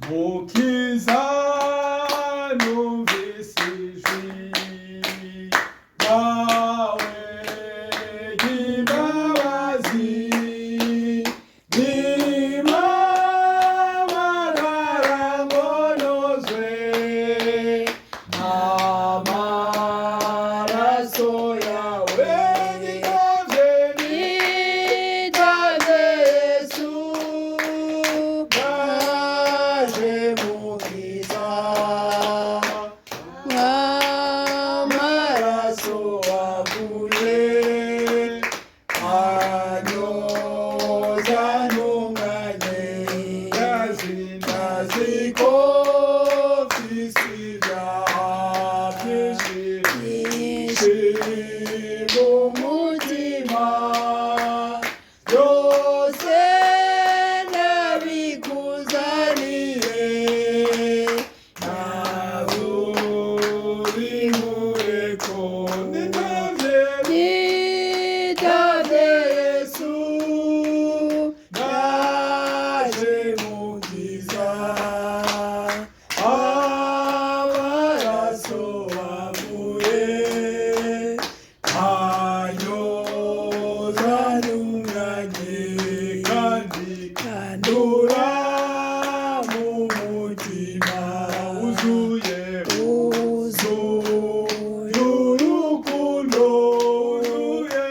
Mukiza, numvise ijwi ryawe ry'imbabazi, rimamagara ngo nozwe amaraso yawe. Nitavye, Nitavye Yesu, naje Mukiza, amaraso waguye anyoza ntunganye. Ndazi, ndazi ko mfise ibyaha byinshi byinshi mu mutima, byose ndabikuzaniye, nawe ubinkureko. Nitavye, Nitavye Yesu, naje Mukiza, amaraso waguye anyoza ntunganye, kandi kandura ndura mu mutima wuzuye, wuzuye urukundo, wuzuye,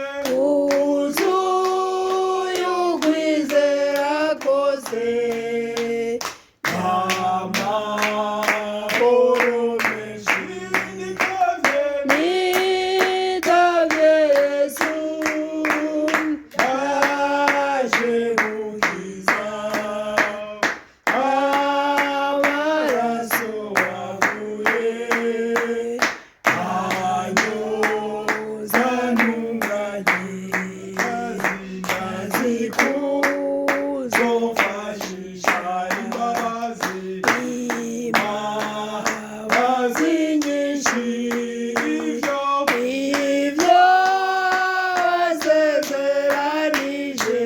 wuzuye ukwizera kose, amahoro menshi. Nitavye, Nitavye Yesu, naje Mukiza, amaraso waguye anyoza ntunganye. Ndazi kuzofashisha imbabazi, imbabazi nyinshi, ivyo ivyo wasezeranije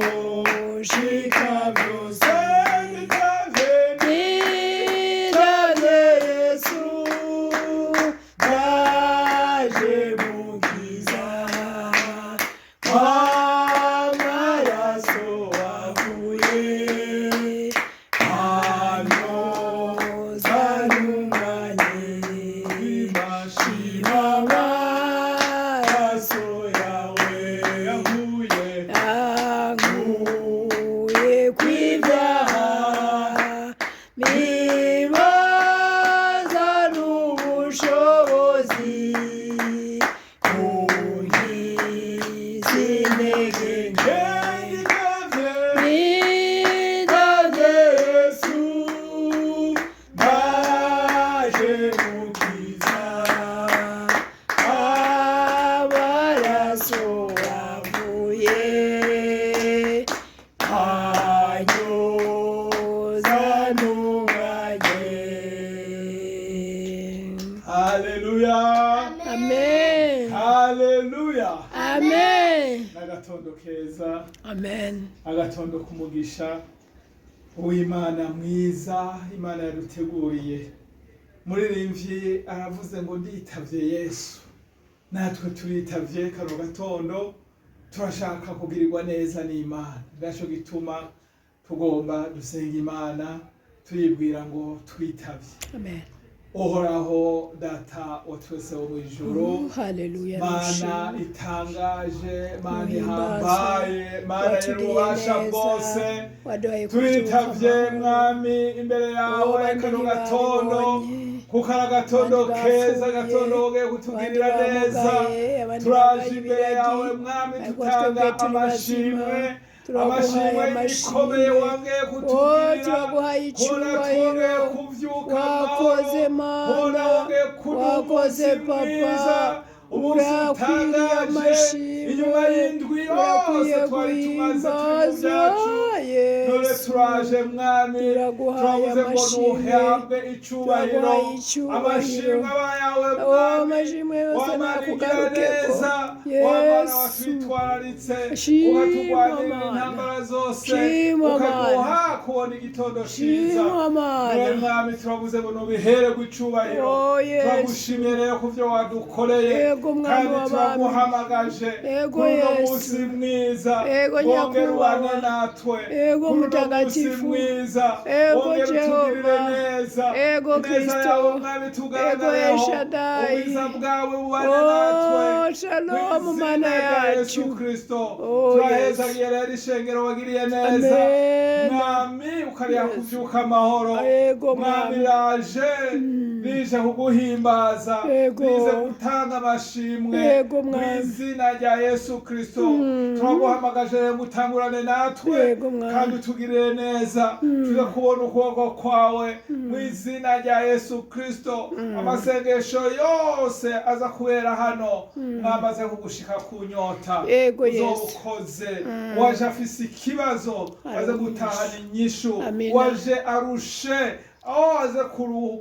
bizoshika byose. Nitavye, Nitavye Yesu, naje Mukiza, amaraso waguye anyoza ntunganye. Shima amaraso yawe yaguye ankuye kw'ibyaha, mibaza n'ubushobozi kunkiza intege nke. Nitavye, Nitavye Yesu, naje Mukiza, amaraso wavuye anyoza ntunganye. Haleluya! Amen. Haleluya! Amen. N'agatondo keza, Amen. agatondo k'umugisha w'Imana mwiza Imana yaduteguriye. Muririmbyi aravuze ngo nditavye Yesu. Natwe turitavye kano gatondo, turashaka kugirirwa neza n'Imana. Naco gituma tugomba dusenga Imana tuyibwira ngo twitavye. Amen. Uhoraho Data wa twese wo mw'ijuru, Oh, haleluya. Mana itangaje, Mana Uhimbaza, ihambaye, Mana watugiriye y'ububasha neza, bwose, waduhaye turitavye kubyuka Mwami imbere yawe abandi kano gatondo, ntibabibonye, kuko ari agatondo abandi keza, bapfuye, agatondo kogeye kutugirira abandi neza. bamugaye, abandi Turaje babaye imbere ibiragi, yawe Mwami, ariko tutanga twebwe turi amashimwe, bazima, turaguhaye amashimwe amashimwe. ikomeye wongeye Oh, kutugirira, turaguhaye kubona icyubahiro, twongeye kuvyuka wakoze amahoro, kubona Mana, wongeye kuduha wakoze umunsi mwiza, Papa, umunsi urakwiriye utangaje, amashimwe, inyuma y'indwi yose urakwiye twari tumaze turi mu guhimbazwa byacu, none Yesu. Turaje Mwami, Turaguhaye turavuze ngo amashimwe. nuhabwe icubahiro. Turaguhaye icyubahiro. Amashimwe aba yawe, Oh, Mwami. amashimwe yose Wamana igira nakugarukeko. neza, wamana Yesu. watwitwararitse, Shimwa ukatugwanirira Mana. intambara zose, Shimwa ukaduha kubona igitondo ciza. Shimwa Mana. Niwe Mwami, turavuze ngo nubihererwe icubahiro. Oh, Yesu. Turagushimiye rero kuvyo wadukoreye, Yego, Mwami kandi w'abami. turaguhamagaje Yego, kuri uno Yesu. munsi mwiza. Yego, Wongere Nyakubahwa. ubane natwe Yego, kuri uno munsi Mutagatifu. mwiza. Yego, Wongere utugirire Jehova. neza. Yego, Ineza Kristo. yawe, Mwami, tugaragareho. Yego, El Shaddai. Ubwiza bwawe bubane natwe. Oh, shalom, Mu izina Mana rya Yesu yacu. Kristo. Oh, Turahezagiye rero ishengero wagiriye neza, Amen. Mwami, ukariha Yes. kuvyuka amahoro. Yego, Mwami, Mwami. raje rije kuguhimbaza, Yego. rize gutanga amashimwe Yego, mu Mwami. izina rya Yesu Kristo. Turaguhamagaje rero ngo utangurane natwe, Yego, Mwami. kandi utugirire neza, tuze kubona ukuboko kwawe mu izina rya Yesu Kristo. Amasengesho yose aza kubera hano, mwamaze kugushika ku nyota. Yego, Yesu. Uzobukoze. Waje afise ikibazo aze Haleluya. gutahana inyishu. Amina. Waje arushe aho aze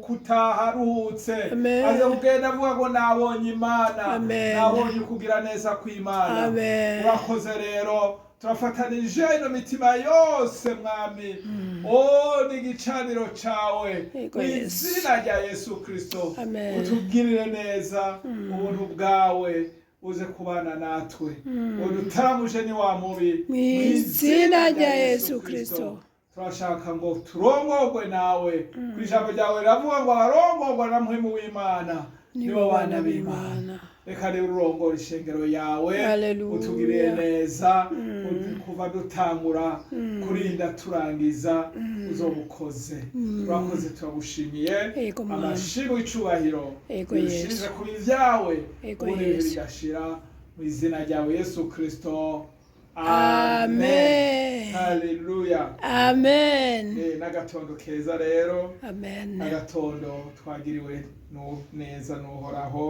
gutaha aruhutse. Amen. Aze kugenda avuga ngo nabonye Imana, Amen. nabonye ukugira neza kw'Imana. Amen. Urakoze rero, turafatanije ino mitima yose, Mwami, o ni igicaniro cawe. Yego, Mu Yesu. izina rya Yesu Kristo, Amen. utugirire neza, ubuntu bwawe uze kubana natwe, udutaramuje ni wa mubi. Mu izina rya Yesu Kristo. Turashaka ngo turongorwe nawe. Ku ijambo ryawe riravuga ngo abarongorwa na Mpwemu w'Imana nibo bana b'Imana. Reka rero urongore ishengero yawe. Haleluya. Utugirire neza kuva dutangura kurinda turangiza, uzobukoze. Urakoze, turagushimiye. Yego, Mwami. Amashimwe, icubahiro Yego, ubishirije Yesu. kuri vyawe, Yego, ubundi ibihe Yesu. bigashira, mu izina ryawe Yesu Kristo, Amen. Haleluya. Amen. N'agatondo keza rero. Amen. Agatondo twagiriwe neza n'Uhoraho,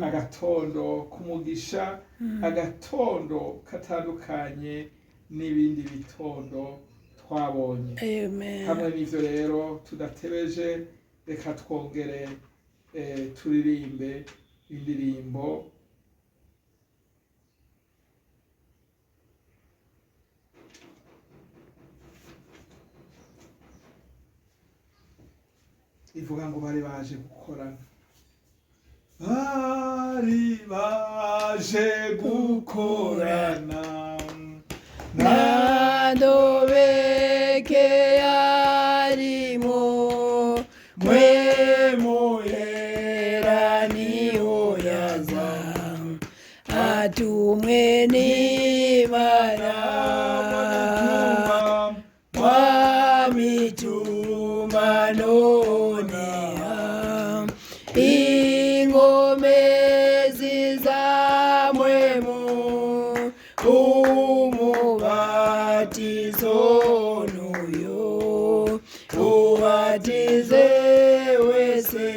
agatondo k'umugisha, agatondo katandukanye n'ibindi bitondo twabonye. Amen. Hamwe n'ivyo rero, tudatebeje, reka twongere turirimbe indirimbo ivuga ngo bari baje gukorana, bari baje gukorana. Nadobeke yarimo Mpwemu Yera niho yaza atumwe n'Imana. Mwamituma noneha ingomezi zamwemu umubatizo nuyo ubatize wese.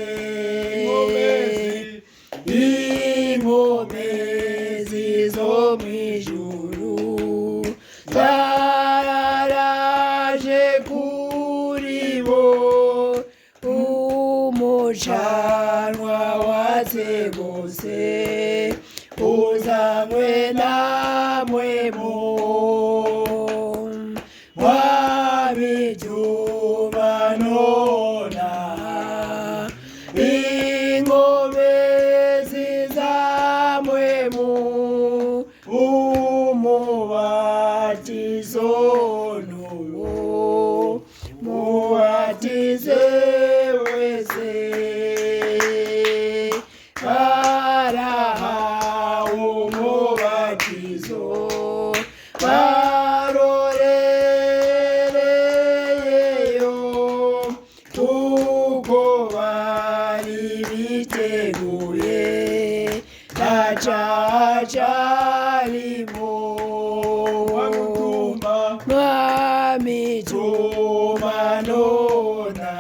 Ingomezi zo mw'ijuru zaraje kuri bo, umucanwa watse gose uzanywe namwemu. Mwabituma nona ingomezi zamwemu umubatizo nuwo mubatize wese. Barahawe umubatizo barorereyeyo, kuko bari biteguye, nta caha carimo. Mwami tuma nona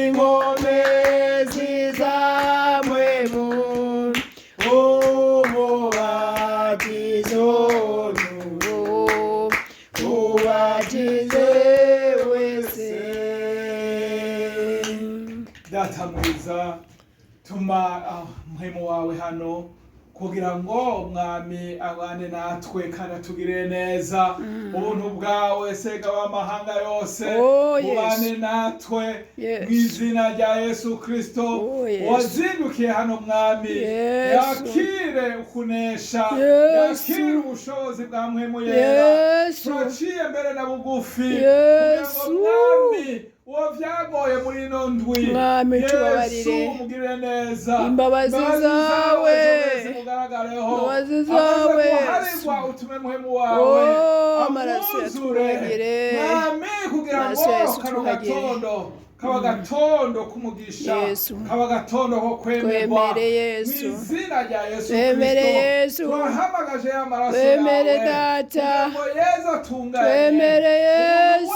ingomezi zamwemu umubatizo nuwo. Uwakize wese. Data mwiza, tuma muhemu wawe hano kugira ngo Umwami abane natwe kandi atugirire neza. Ubuntu bwawe, Sega w'amahanga yose, Oh, Yesu. bubane natwe Yesu. mu izina rya Yesu Kristo. Oh, Yesu. Wazindukiye hano, Mwami, Yesu. yakire ukunesha, Yesu. yakire ubushobozi bwa Mpwemu Yera. Yesu. Turaciye mbere na bugufi Yesu. kugira ngo, Mwami, uwo vyagoye muri ino ndwi, Mwami, Yesu, tubabarire. umugirire neza. Imbabazi zawe. Zongere zimugaragareho. Imbabazi Amaze zawe. guharirwa, utume Muhemu wawe Oh, amaraso amwuzure, yatwuhagire. Mwami, kugira ngo Amaraso ya Yesu kano twuhagire. gatondo kaba gatondo k'umugisha, Yesu. kaba gatondo ko kwemerwa. Twemere, Yesu. Mu izina rya Yesu Twemere, Kristo, Yesu. turahamagaje y'amaraso Twemere, yawe Data. kugira ngo Yezu atunganye Twemere, umuntu Yesu.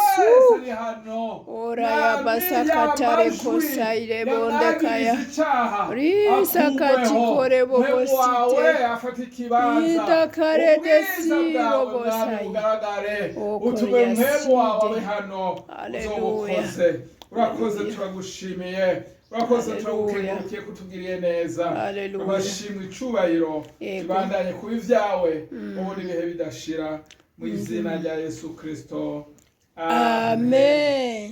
wese ari hano. Ora Mwami, ya basakatare y'amajwi kosaire bondekaya. yamwagiriza icaha Risakati akuweho. kore Mpemu wawe bobosite. afata ikibanza. Itakare Ubwiza desi bwawe, Mwami, bobosai. bugaragare. Oko Utume Mpemu wawe abe yaside. hano. Haleluya. Uzobukoze, urakoze. Haleluya. Turagushimiye, urakoze. Haleluya. Turagukengurukiye kutugiriye neza. Haleluya. Urashimwa, icubahiro Yego. kibandanye kuba ibyawe ubu n'ibihe bidashira, mu izina rya Yesu Kristo, Amen.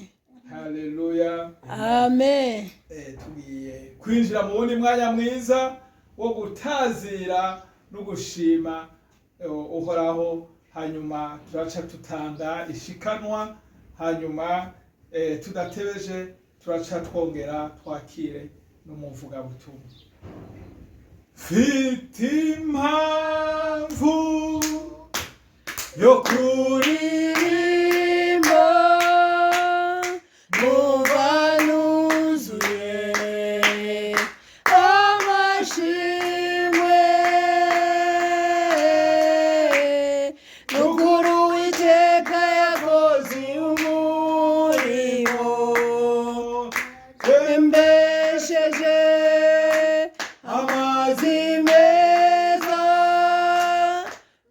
Haleluya. Amen. Tugiye kwinjira mu wundi mwanya mwiza wo gutazira no gushima Uhoraho. Hanyuma turaca tutanga ishikanwa, hanyuma tudatebeje turaca twongera twakire n'umuvugabutumwa. Mfite impamvu yo Kuririmba numva nuzuye amashimwe, nukuri Uwiteka yakoze umurimo, mbesheje amazi meza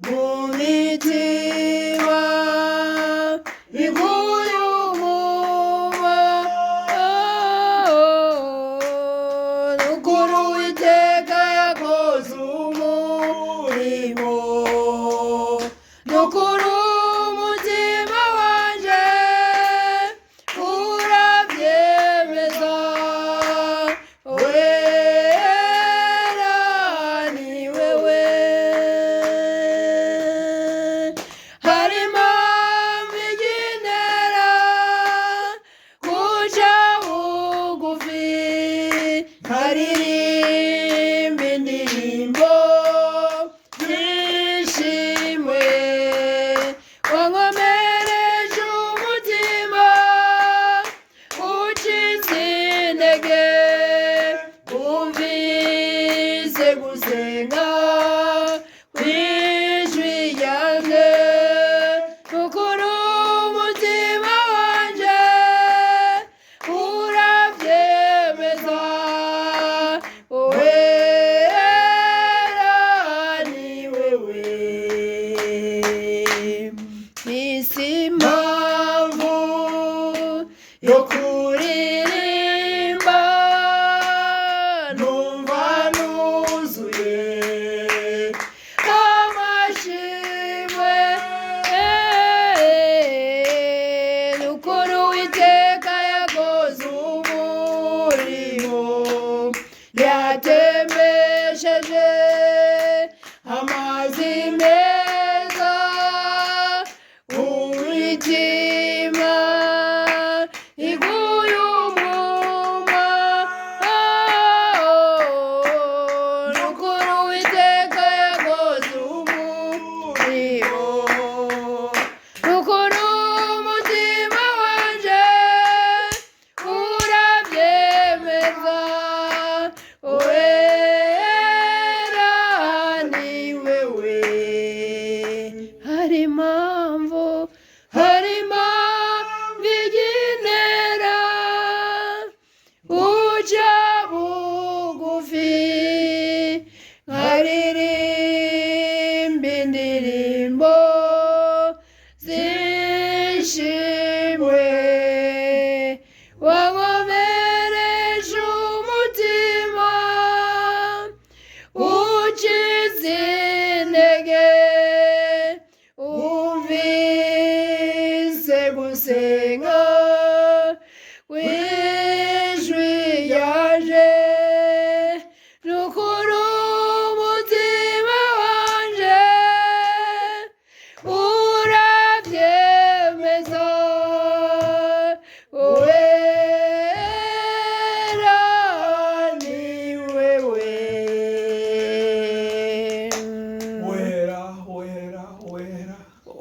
mu mitima iguye umuma. Nukuri Uwiteka yakoze umurimo, nukuri umutima wanje urabyemeza. Wera ni wewe. Harimo igenera kuja bugufi, nkaririmba indirimbo zishimwe. Wankomereje umutima ucitse intege, wumvise gusenga kw'ijwi ryanjye. Nukuri umutima wanje urabyemeza. Wera ni wewe. Mfise impamvu yo kuririmba numva nuzuye amashimwe, nukuri Uwiteka yakoze umurimo, yatembesheje amazi meza umutima. gusenga w'ijwi ryanje, nukuri umutima wanje urabyemeza, wera ni wewe. Wera, wera, wera.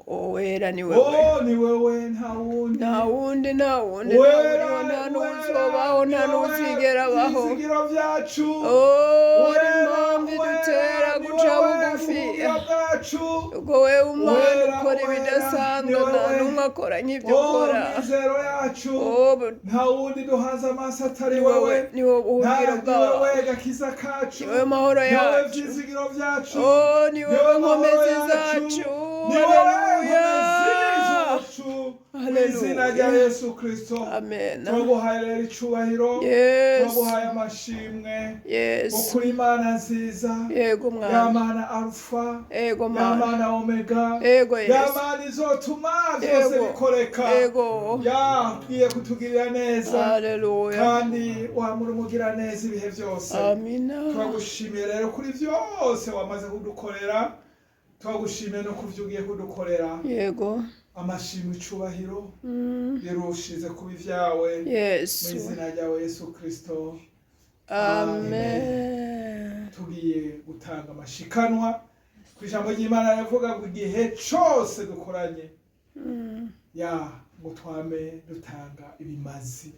Wera ni wewe. Oh, ni wewe, nta wundi. Nta wundi, nta wundi, nta Wera, wuriho, nta wera, n'uzobaho, nta ni wowe n'uzigera abaho. Ibyizigiro byacu. Oh, uri Wera, impamvu idutera wera, ni guca wowe bugufi. buhungiro bwacu. Ubwo wewe Umwana Wera, ukora wera, ibidasanzwe, ni nta wowe. n'umwe akora nk'ibyo Oh, ukora. mizero yacu. Oh, Nta wundi duhanze amaso atari ni wowe, wewe. ni wowe Nta buhungiro ni bwawe, wowe gakiza kacu. ni wowe mahoro Ni wowe yacu. byizigiro byacu. Oh, ni Ni wowe wowe mahoro nkomezi yacu. zacu. Ni wowe Haleluya. nkomezi zacu. Mu izina rya Haleluya. Yesu Kristo. Amen. Turaguhaye rero icubahiro. Yesu. Turaguhaye amashimwe. Yesu. Ukuri Imana nziza. Yego Ya Mwana. Mana Alfa. Yego Ya Mana. Mana Omega. Yego Ya Yesu. Mana izotuma byose Yego. bikoreka. Yego. Yakwiye kutugirira neza. Haleluya. Kandi wamura umugira neza ibihe byose. Amina. Turagushimiye rero kuri byose wamaze kudukorera. Turagushimiye no ku byo ugiye kudukorera. Yego. Amashimwe, icubahiro birushize kuba ibyawe mu Yesu. izina ryawe Yesu Kristo. Amen. Tugiye gutanga amashikanwa ku ijambo ry'Imana rivuga ngo igihe cose dukoranye ya ngo twame dutanga ibimazi.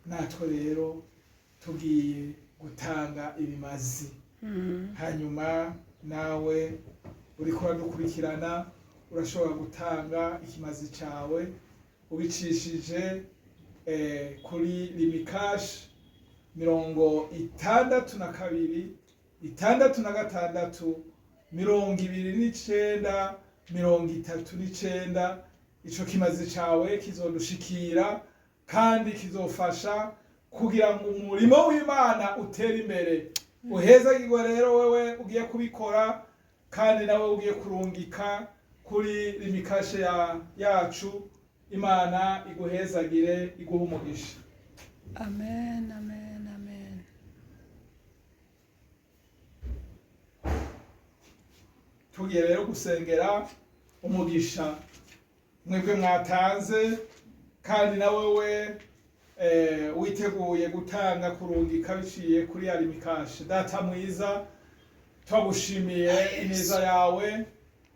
Natwe rero tugiye gutanga ibimazi. Hanyuma nawe uriko uradukurikirana urashobora gutanga ikimazi cawe ubicishije kuri Lumicash 62 66 29 39. Ico kimazi cawe kizodushikira kandi kizofasha kugira ngo umurimo w'Imana utere imbere. Uhezagirwe rero wewe ugiye kubikora, kandi nawe ugiye kurungika kuri Lumicash yacu. Imana iguhezagire, iguhe umugisha. Amen. Amen. Amen. Tugiye rero gusengera umugisha mwebwe mwatanze, kandi na wewe witeguye gutanga, kurungika biciye kuri ya Lumicash. Data mwiza, twagushimiye ineza yawe,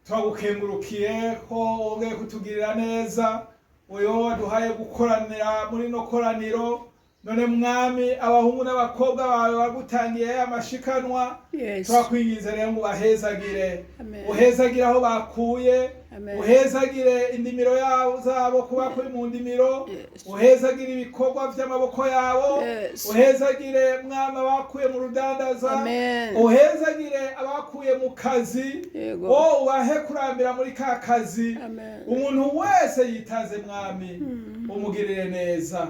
twagukengurukiye ko wongeye kutugirira neza, uyo waduhaye gukoranira muri no koraniro. None Mwami, abahungu n'abakobwa bawe bagutangiye amashikanwa, Yesu. turakwinginze rero ngo ubahezagire. Amen. Uhezagire aho bakuye. Amen. Uhezagire indimiro yabo zabo kuba kuri mu ndimiro. Yes. Uhezagire ibikorwa vy'amaboko yabo. Yes. Uhezagire Mwami abakuye mu rudandaza. Amen. Uhezagire abakuye mu kazi. Yego. O ubahe kurambira muri ka kazi. Amen. Umuntu wese yitaze, Mwami, umugirire neza.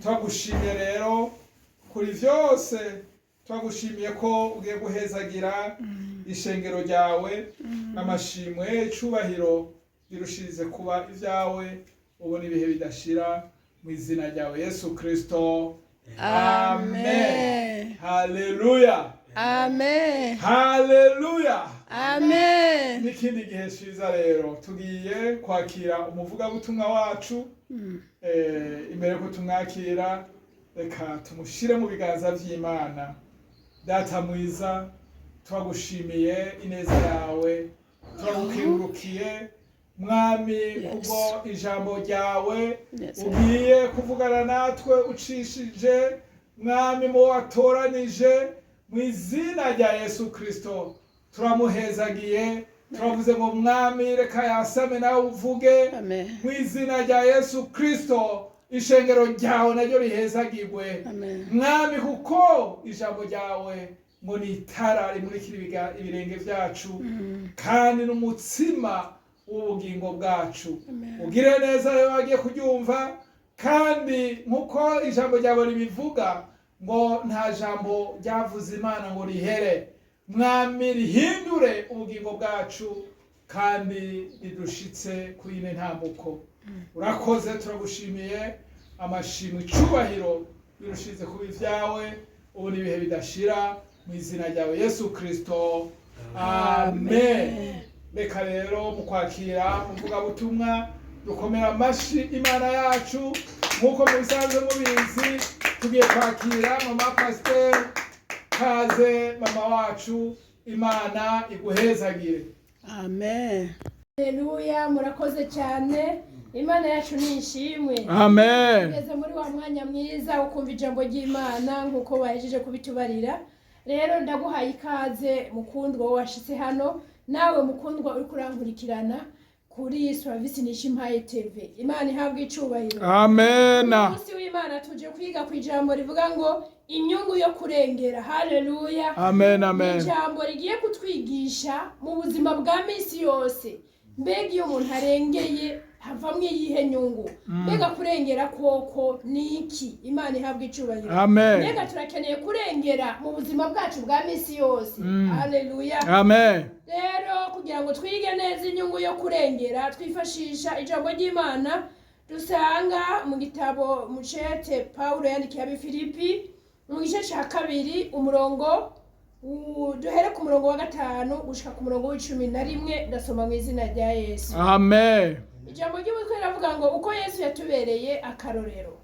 Turagushimiye rero kuri vyose, turagushimiye ko ugiye guhezagira ishengero ryawe. Amashimwe, icubahiro birushirize kuba ibyawe ubu n'ibihe bidashira, mu izina ryawe Yesu Kristo. Amen. Haleluya. Amen. Haleluya. Amen. N'ikindi gihe ciza rero tugiye kwakira umuvugabutumwa wacu. Imbere ko tumwakira, reka tumushyire mu biganza by'Imana. Data mwiza, turagushimiye ineza yawe, turagukengurukiye Mwami kubwo ijambo ryawe ugiye kuvugana natwe ucishije Mwami mu watoranije. Mu izina rya Yesu Kristo turamuhezagiye, turavuze ngo Mwami reka yasame nawe uvuge. Amen. Mu izina rya Yesu Kristo ishengero ryawe naryo rihezagirwe. Amen. Mwami, kuko ijambo ryawe ngo ni itara rimurikira ibirenge byacu kandi n'umutsima w'ubugingo bwacu. Amen. Ugire neza rero bagiye kuryumva, kandi nk'uko ijambo ryawe ribivuga ngo nta jambo ryavuze Imana ngo rihere, Mwami rihindure ubugingo bwacu. Kandi ridushitse kuri ine ntambuko. Urakoze, turagushimiye. Amashimwe, icubahiro birushize kuba ibyawe ubu n'ibihe bidashira, mu izina ryawe Yesu Kristo, amen. Reka rero mu kwakira umuvugabutumwa dukomera amashi Imana yacu. Nk'uko mubisanzwe mubizi, tugiye kwakira mama pasiteri. Kaze mama wacu, Imana iguhezagire. Amen. Haleluya, murakoze cyane. Imana yacu ni ishimwe. Amen. Tugeze muri wa mwanya mwiza wo kumva ijambo ry'Imana nk'uko bahejeje kubitubarira. Rero ndaguhaye ikaze mukundwa wowe washitse hano, nawe mukundwa uri kurankurikirana kuri Suavisi Nishimpaye TV. Imana ihabwe icubahiro. Amena. Umunsi w'Imana tuje kwiga ku ijambo rivuga ngo inyungu yo kurengera. Haleluya. Amen, amen. Ijambo rigiye kutwigisha mu buzima bwa minsi yose. Mbega iyo umuntu arengeye havamwo iyihe nyungu? Mbega kurengera koko ni iki? Imana ihabwa icubahiro. Amen. Mbega turakeneye kurengera mu buzima bwacu bwa minsi yose? Haleluya. Amen. Rero kugira ngo twige neza inyungu yo kurengera, twifashisha ijambo ry'Imana dusanga mu gitabo mucete Pawulo yandikiye Abifilipi mu gice cya 2, umurongo duhere ku murongo wa 5 gushika ku murongo wa 11. Ndasoma mu izina rya Yesu. Amen. Ijambo ry'umutwe riravuga ngo uko Yesu yatubereye akarorero.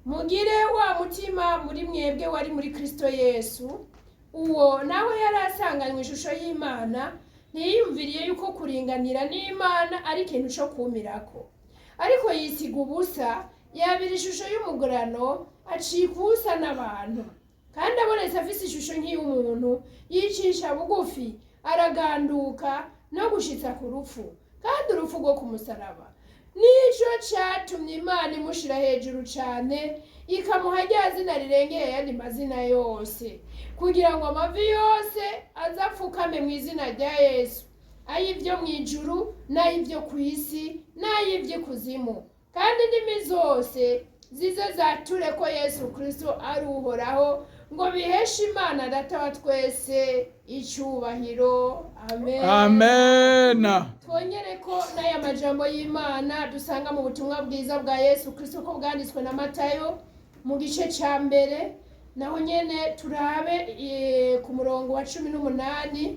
Mugire wa mutima muri mwebwe wari muri Kristo Yesu. Uwo nawe yari asanganywe ishusho y'Imana, ntiyiyumviriye yuko kuringanira n'Imana ari ikintu cyo kumirako, ariko yisiga ubusa, yabira ishusho y'umugurano, acika ubusa n'abantu. Kandi abonetse afise ishusho nk'iy'umuntu, yicisha bugufi, araganduka no gushitsa ku rupfu, kandi urupfu rwo ku musaraba. Nico catumye Imana imushira hejuru cane, ikamuha rya zina rirengeye ayandi mazina yose, kugira ngo amavi yose azapfukame mu izina rya Yesu, ay'ibyo mu ijuru n'ay'ibyo ku isi n'ay'iby'ikuzimu, kandi indimi zose zize zature ko Yesu Kristo ari Uhoraho, ngo biheshe Imana Data wa twese icubahiro. Amen. Amen. Twongere ko n'aya majambo y'Imana dusanga mu butumwa bwiza bwa Yesu Kristo ko bwanditswe na Matayo mu gice cya 1, naho nyene turabe ku murongo wa 18.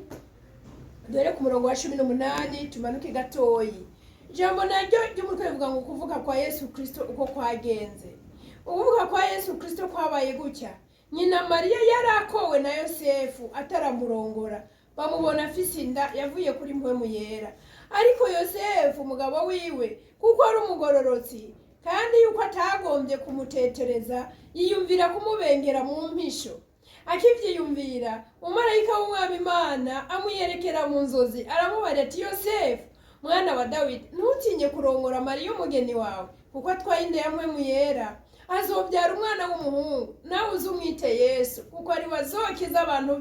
Dore ku murongo wa 18, tumanuke gatoyi. Ijambo naryo ry'umutwe rivuga ngo kuvuga kwa Yesu Kristo uko kwagenze. Ukuvuga kwa Yesu Kristo kwabaye gutya: nyina Mariya yari akowe na Yosefu, ataramurongora bamubona afise inda yavuye kuri Mpwemu Yera. Ariko Yosefu umugabo wiwe, kuko ari umugororotsi, kandi yuko atagombye kumutetereza, yiyumvira kumubengera mu mpisho. Akivyiyumvira, umumarayika w'Umwami Imana amuyerekera mu nzozi, aramubara ati: "Yosefu mwana wa Dawidi, ntutinye kurongora Mariya umugeni wawe, kuko atwaye inda ya Mpwemu Yera. Azobyara umwana w'umuhungu, nawe uze umwite Yesu, kuko ari we azokiza abantu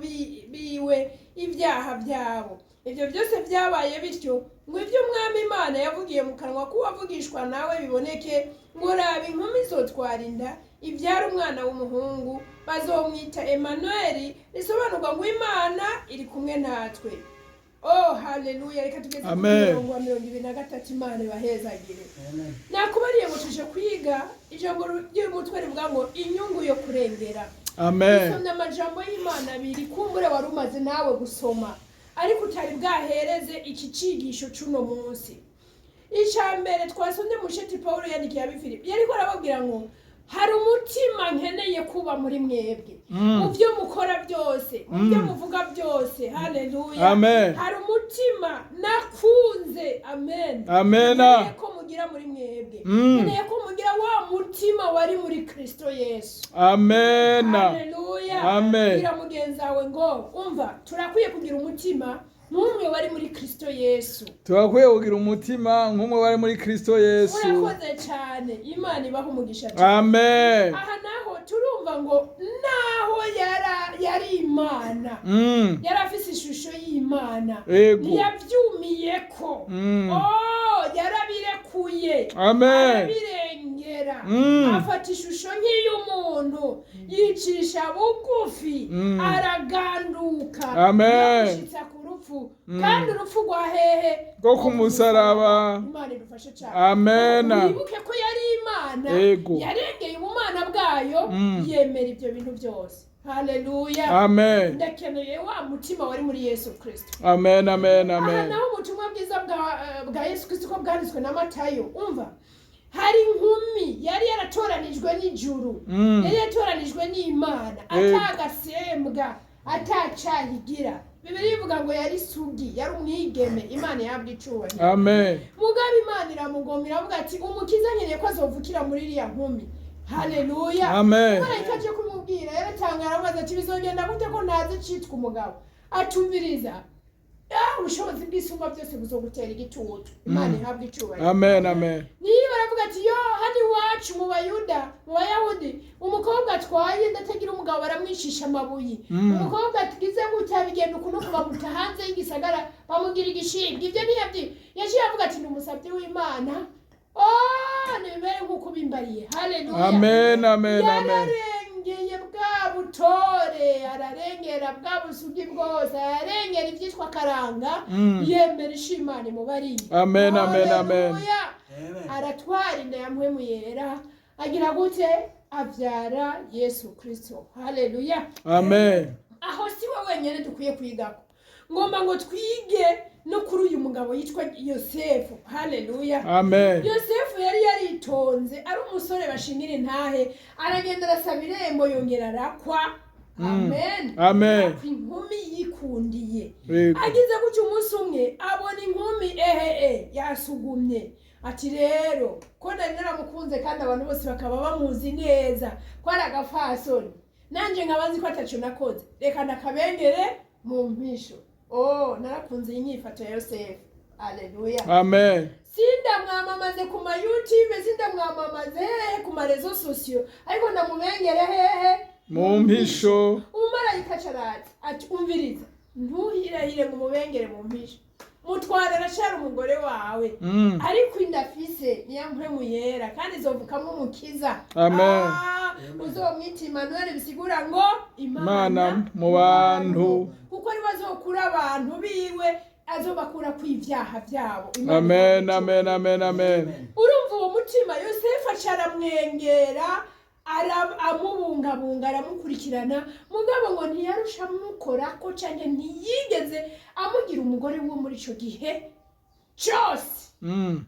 biwe ibyaha byabo." Ibyo byose byabaye bityo ngo ibyo Umwami Imana yavugiye mu kanwa k'uwavugishwa nawe biboneke, ngo: "Raba, inkumi izotwara inda, ibyara umwana w'umuhungu, bazomwita Emanueli," risobanurwa ngo Imana iri kumwe natwe. Oh, haleluya! Reka tugeze ku Amen. murongo wa 23. Imana ibahezagire. Nakubariye ngo tuje kwiga ijambo ry'umutwe rivuga ngo inyungu yo kurengera. Amen. Usomye amajambo y'Imana abiri, kumbure wari umaze nawe gusoma, ariko utari bwahereze iki cigisho c'uno munsi. Ica mbere twasomye, musheti Pawulo yandikiye Abifilipi, yariko arababwira ngo hari umutima nkeneye kuba muri mwebwe, mu byo mukora byose, mu byo muvuga byose. Haleluya. Amen. Hari umutima nakunze. Amen. Amena. Nkeneye ko mugira muri mwebwe, nkeneye ko mugira wa mutima wari muri Kristo Yesu. Amena. Haleluya. Amen. Bwira mugenzi wawe ngo umva, turakwiye kugira umutima nk'umwe wari muri Kristo Yesu. Turakwiye kugira umutima nk'umwe wari muri Kristo Yesu. Urakoze cyane, Imana ibaha umugisha cyane. Amen. Aha naho turumva ngo naho yari Imana, yari afise ishusho y'Imana, Ego. ntiyavyumiye ko. Oh, yarabirekuye, Amen. arabirengera, afata ishusho nk'iy'umuntu, yicisha bugufi, araganduka Amen. yamushitsa ku rupfu. urupfu, kandi urupfu rwa hehe? Rwo ku musaraba. Imana idufashe cyane. Amen. Wibuke ko yari Imana, Ego. yarengeye ubumana bwayo, yemera ibyo bintu byose. Haleluya. Amen. Ndakeneye wa mutima wari muri Yesu Kristo. Amen, amen, Aha amen. naho ubutumwa bwiza bwa Yesu Kristo ko bwanditswe na Matayo, umva, hari inkumi yari yaratoranijwe n'ijuru, yari yaratoranijwe n'Imana, atagasembwa, atacahigira. Bibiliya ivuga ngo yari sugi, yari umwigeme. Imana yabwa icubahiro. Amen. Mugabo Imana iramugomba, iravuga ati: "Umukiza nkeneye ko azovukira muri iriya nkumi." Haleluya. Amen. Marayika aje kumubwira, yaratangara, aramubaza ati: "Bizogenda gute ko ntazi icitwa umugabo?" Atumviriza, ubushobozi bw'Isumba byose buzogutera igitutu. Imana ihabwa icubahiro. Amen, amen. Niba baravuga ati: "Yo, hano iwacu mu Bayuda, mu Bayahudi, umukobwa atwaye inda atagira umugabo baramwicisha amabuye. Umukobwa agize gutya bigenda ukuntu bamuta hanze y'igisagara, bamugira igishibwa." Ibyo ntiyabyi, yaciye avuga ati: "Ni umusabyi w'Imana. Oh, nibibere nk'uko ubimbariye." Haleluya. Amen, amen, amen. Yararengeye bwa butore, ararengera bwa busugi bwose, ararengera ibyitwa karanga, yemera ishimana imubariye. Amen, amen, amen. Haleluya. Aratwara inda ya Mpwemu Yera, agira gute? Abyara Yesu Kristo. Haleluya. Amen. Aho si we wenyine dukwiye kwigako, ngomba ngo twige no kuri uyu mugabo yitwa Yosefu. Haleluya. Amen. Yosefu yari yaritonze, ari umusore bashingira intahe, aragenda arasaba irembo, yongera arakwa. Amen. Amen. Akwa inkumi yikundiye. Yego. Agize gutya, umunsi umwe abona inkumi ehe yasugumye, ati: "Rero ko nari naramukunze kandi abantu bose bakaba bamuzi neza ko ari agafasoni, nanjye nkaba nzi ko ataco nakoze, reka ndakabengere mu mpisho." Oh, narakunze iyi nyifato ya Yosefu. Aleluya. Amen. Sindamwamamaze ku ma YouTube, sindamwamamaze hehe ku ma réseaux sociaux, ariko ndamubengere hehe? Mu mpisho. Umumarayika acarati ati: "Umviriza, ntuhirahire ngo umubengere mu mpisho, mutwara, aracari umugore wawe, ariko inda afise niya Mpwemu Yera, kandi izovukamo umukiza." Amen. Ah, uzomwita Imanueli, bisigura ngo Imana mu bantu. Kuko ariwe azokura abantu biwe, azobakura ku ivyaha vyabo. Imana Amen, ibahe. amen, amen, amen. Urumva uwo mutima, Yosefu aca aramwengera, amubungabunga, aramukurikirana, mugabo ngo ntiyarusha amukorako canke ntiyigeze amugira umugore wo muri ico gihe cose.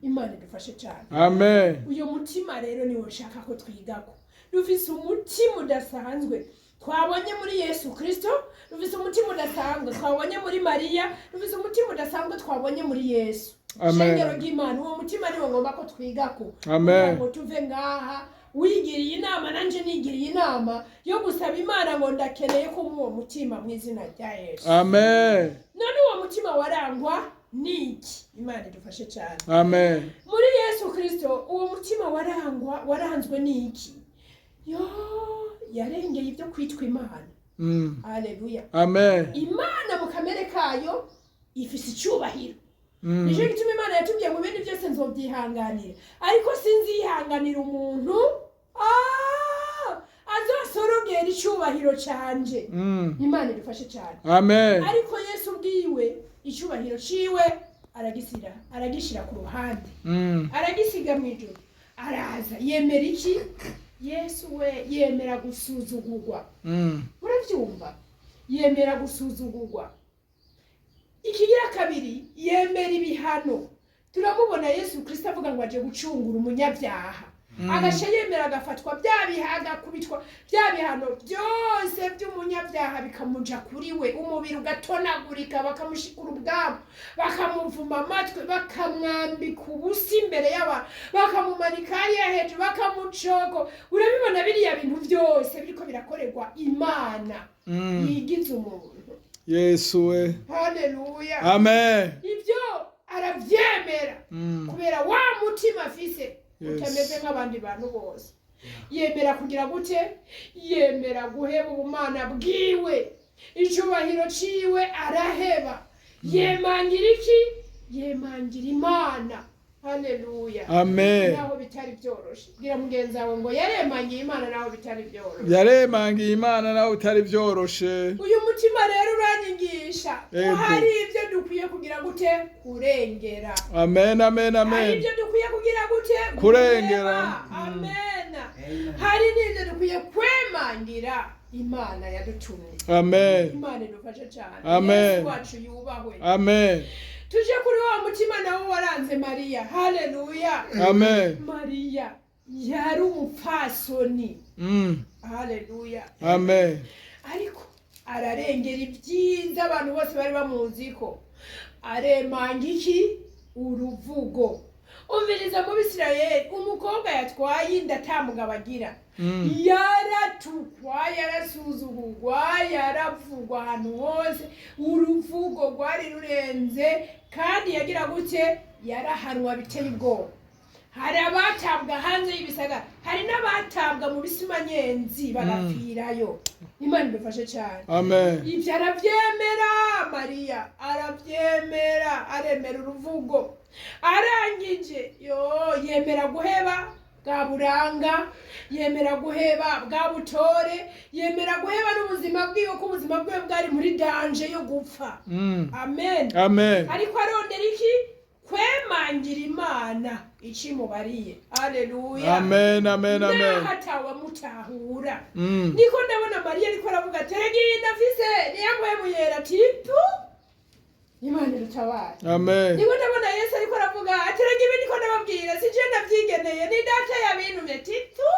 Imana idufashe cane. Amen. Uyo mutima rero niwo nshaka ko twigako. Dufise umutima udasanzwe twabonye muri Yesu Kristo, dufise umutima udasanzwe twabonye muri Mariya, dufise umutima udasanzwe twabonye muri Yesu. Amen. Shengero ry'Imana, uwo mutima niwo ngomba ko twigako, Amen. kugira ngo tuve ngaha wigiriye inama, nanje nigiriye inama yo gusaba Imana ngo ndakeneye ko uwo mutima, mu izina rya Yesu. Amen. None uwo mutima warangwa niki? Imana idufashe cyane. Amen. Muri Yesu Kristo, uwo mutima warangwa, waranzwe n'iki? Yo yarengeye ibyo kwitwa Imana. Haleluya. Amen. Imana mu kamere kayo ifise icyubahiro. Nicyo gituma Imana yatubwiye mu bindi byose nzobyihanganira, ariko sinzihanganira umuntu azosorogera icyubahiro canje. Imana idufashe cyane. Amen. Ariko Yesu ubwiwe icyubahiro ciwe aragisira, aragishira ku ruhande, aragisiga mu ijuru, araza yemera iki? Yesu we yemera gusuzugurwa. Murabyumva, yemera gusuzugurwa. Ikigira kabiri, yemera ibihano. Turamubona Yesu Kristo avuga ngo aje gucungura umunyabyaha, agaca yemera agafatwa bya biha, agakubitwa bya bihano byose by'umunyabyaha, bikamuja kuri we, umubiri ugatonagurika, bakamushikura ubwabo, bakamuvuma amatwi, bakamwambika ubusa imbere y'abantu, bakamumanika hariya hejuru, bakamucoko. Urabibona biriya bintu byose biriko birakorerwa Imana yigize umuntu. Yesu we. Haleluya. Amen. Ibyo arabyemera kubera wa mutima afise utameze nk'abandi bantu bose. Yemera kugira gute? Yemera guheba ubumana bwiwe, icubahiro ciwe araheba, yemangira iki? Yemangira Imana. Haleluya. Amen. Naho bitari byoroshe, bwira mugenzi wawe ngo yaremangiye Imana naho bitari byoroshe. Yaremangiye Imana nawe utari byoroshe. Uyu mutima rero uranyigisha ko Ego. hari ibyo dukwiye kugira gute? Kurengera. Amen, amen, Hari amen. ibyo dukwiye kugira gute? Kurengera. Kureba. Amen. Hari n'ibyo dukwiye kwemangira Imana yadutumye. Amen. Imana idufashe cyane. Amen. Yesu wacu yubahwe. Amen. Tuje kuri wa mutima nawo waranze Mariya. Haleluya. Amen. Mariya yari umupfasoni. Haleluya. Amen. Ariko ararengera ibyiza abantu bose bari bamuzi ko aremanga iki? Uruvugo. Umviriza, mu Bisirayeli umukobwa yatwaye inda ata mugabo agira yaratukwa, yarasuzugurwa, yaravugwa ahantu hose. Uruvugo rwari rurenze, kandi yagira gute? Yarahanwa biteye ubwoba. Hari abatabwa hanze y'ibisagara, hari n'abatabwa mu bisimanyenzi bagapfirayo. Imana idufashe cyane. Amen. Ibyo arabyemera, Mariya arabyemera, aremera uruvugo. Arangije yo yemera guheba bwa buranga, yemera guheba bwa butore, yemera guheba n'ubuzima bwiwe, ko ubuzima bwiwe bwari muri danger yo gupfa. Amen. Amen. Ariko arondera iki? Kwemangira Imana icimubariye. Aleluya. Amen, amen, amen. Naho atawamutahura. Niko ndabona Mariya ariko aravuga ati: "Erega iyi ndafise niyo mpwemu yera." Tipu, Imana irutabara. Amen. Niko ndabona Yesu ariko aravuga ati: "Erega ibi niko ndababwira, si je ndavyigeneye, ni Data yabintumye." Titu,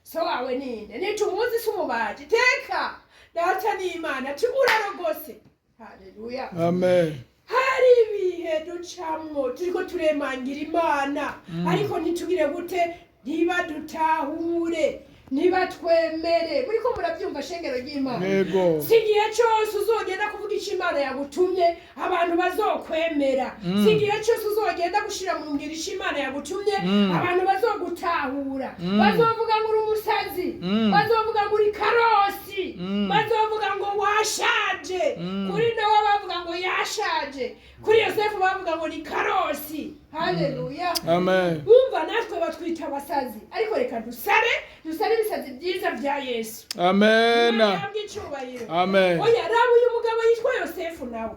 so wawe ninde? Nitumuzi, si umubaji? Teka, Data ni Imana. Ati: "Urarogose." Haleluya. Amen. Hari ibihe ducamwo turiko turemangira Imana, ariko ntitugire gute? Ntibadutahure, ntibatwemere. Muriko murabyumva, shengero ry'Imana? Yego. Si igihe cyose uzogenda kuvuga icyo Imana yagutumye abantu bazokwemera. Si igihe cyose uzogenda gushira mu ngiro icyo Imana yagutumye abantu bazogutahura. Bazovuga ngo uri umusazi, bazovuga ngo uri karosi, bazovuga ngo washaje. Kuri Nowa bavuga ngo yashaje, kuri Yosefu bavuga ngo ni karosi. Haleluya. Amen. Bumva natwe batwita abasazi, ariko reka dusare, dusare ibisazi byiza bya Yesu. Amen. Imana ihabwe icyubahiro. Amen. Oya, raba uyu mugabo yitwa Yosefu nawe.